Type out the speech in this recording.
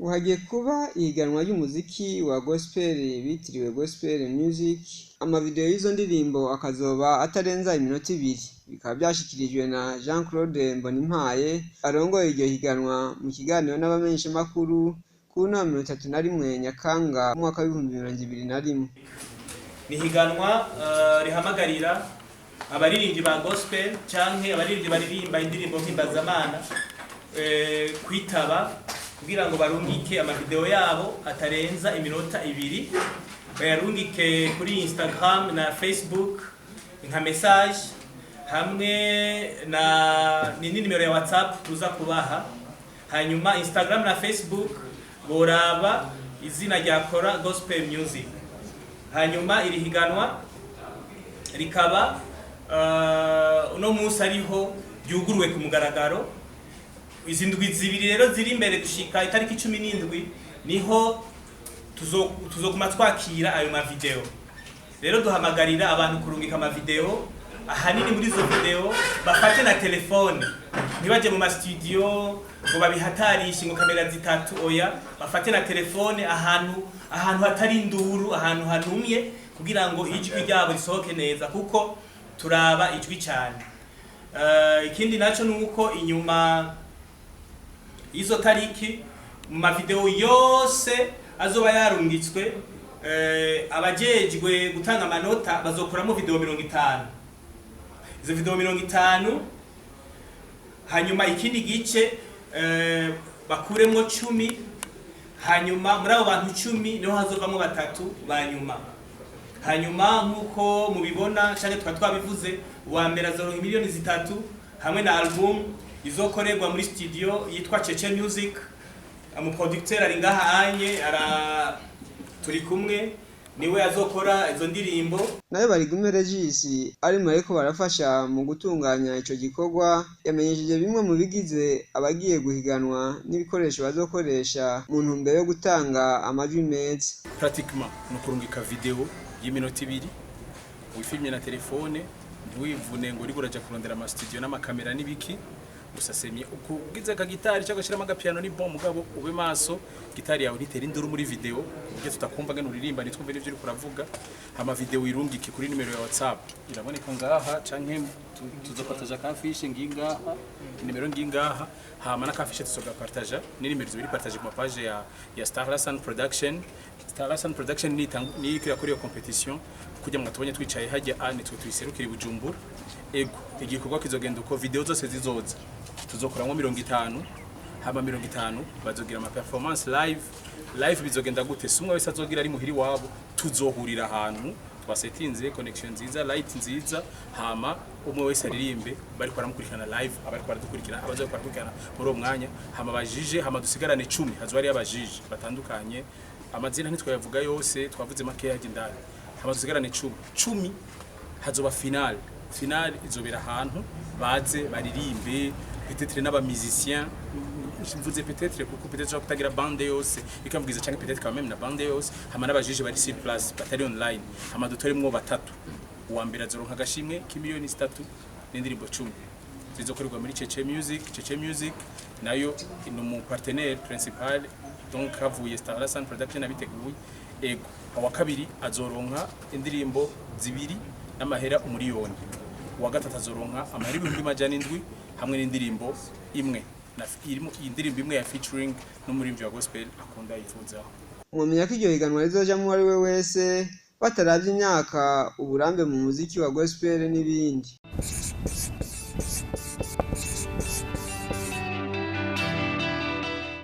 Ngo hagiye kuba ihiganwa ry'umuziki wa gospel bitiriwe Gospel Music, amavideo y'izo ndirimbo akazoba atarenza iminota 2. Bikaba byashikirijwe na Jean Claude Mbonimpaye arongoye iryo higanwa mu kiganiro n'abamenyeshamakuru ku nama 31 Nyakanga umwaka w'2021. Ni higanwa rihamagarira abaririmbyi ba gospel canke abaririmbyi baririmba indirimbo mpimbazamana kwitaba kugira ngo barungike amavideo yabo atarenza iminota 2, bayarungike kuri Instagram na Facebook nka message hamwe na ni nimero ya WhatsApp tuza kubaha. Hanyuma Instagram na Facebook boraba izina rya Kora Gospel Music. Hanyuma iri higanwa rikaba uno munsi ariho ryuguruwe ku mugaragaro. Izi ndwi zibiri rero ziri imbere gushika itariki 17 niho tuzoguma twakira ayo mavideo. Rero duhamagarira abantu kurungika amavideo, ahanini muri izo video bafate na telefone, ntibaje mu mastudio ngo babihatarishe ngo kamera zitatu, oya, bafate na telefone ahantu hatari induru, ahantu hanumye, kugira ngo ijwi ryabo risohoke neza, kuko turaba ijwi cyane. Ikindi naco nuko inyuma izo tariki mu mavideo yose azoba yarungitswe, abajejwe gutanga amanota bazokuramo video 50. Izo video 50, hanyuma ikindi gice bakuremwo 10, hanyuma muri abo bantu 10 niho hazovamwo 3 ba nyuma. Hanyuma nkuko mubibona canke tukaba twabivuze, uwa mbere azoronka miliyoni 3 hamwe na album izokorerwa muri studio yitwa Cece Music. Umuproducteur ari ngaha anye ara turi kumwe, niwe azokora izo ndirimbo. Nayo Barigume Regis ari mu bariko barafasha mu gutunganya ico gikorwa yamenyesheje bimwe mu bigize abagiye guhiganwa n'ibikoresho bazokoresha mu ntumbero yo gutanga amajwi meza. Pratiquement ni ukurungika video y'iminota 2 wifilmye na telefone, ntiwivune ngo uriko uraja kurondera amastudio n'amakamera n'ibiki. Gusa semye ukugize akagitari cyangwa ugashyiramo agapiano ni bon, mugabo ube maso gitari yawe ntitere induru muri video kuburyo tutakumva ngene uririmba, nitwumve n'ivyo uriko uravuga. Hama video irungike kuri nimero ya WhatsApp iraboneka ngaha, canke tuzopartaja ka fiche ngingaha, nimero ngingaha, hama na ka fiche tuzogapartaja ni nimero zibiri partage ku page ya Star Lasan Production. Star Lasan Production ni ni ikira kuri iyo competition kugira ngo tubonye twicaye hajya a nitwe tuyiserukira i Bujumbura. Ego, igikorwa kizogenda uko video zose zizoza tuzokoramo 50, hama 50 bazogira ama performance live. Live bizogenda gute? Si umwe wese azogira ari muhiri wabo, tuzohurira ahantu twasetinze connection nziza, light nziza, hama umwe wese aririmbe bariko baramukurikirana live, abariko baradukurikirana, abazoba baradukurikirana muri uwo mwanya, hama bajije, hama dusigarane 10. Hazoba hariyo abajije batandukanye, amazina ntitwayavuga yose, twavuze makeya hajya indani. Hama dusigarane 10, 10 hazoba finale. Finale izobera ahantu baze baririmbe, peut-être n'aba musiciens. Mvuze peut-être kuko peut-être ushobora kutagira bande yose ikamubwiza, canke peut-être quand même na bande yose, hama n'abajije bari sur place batari online, hama dutoremwo 3. Uwa mbere azoronka agashimwe k'imiliyoni 3 n'indirimbo 10 zizokorerwa muri Cece Music. Cece Music nayo ni umu partenaire principal, donc havuye Star Lasan Production abiteguye. Ego, uwa kabiri azoronka indirimbo 2 n'amahera 1 miliyoni, uwa gatatu azoronka amahera 700,000 hamwe n'indirimbo imwe na irimo indirimbo imwe ya featuring n'umuririmbyi wa gospel akunda yifuza. Mwomenya ko iryo higanwa rizojamwo uwari we wese bataravye imyaka, uburambe mu muziki wa gospel n'ibindi.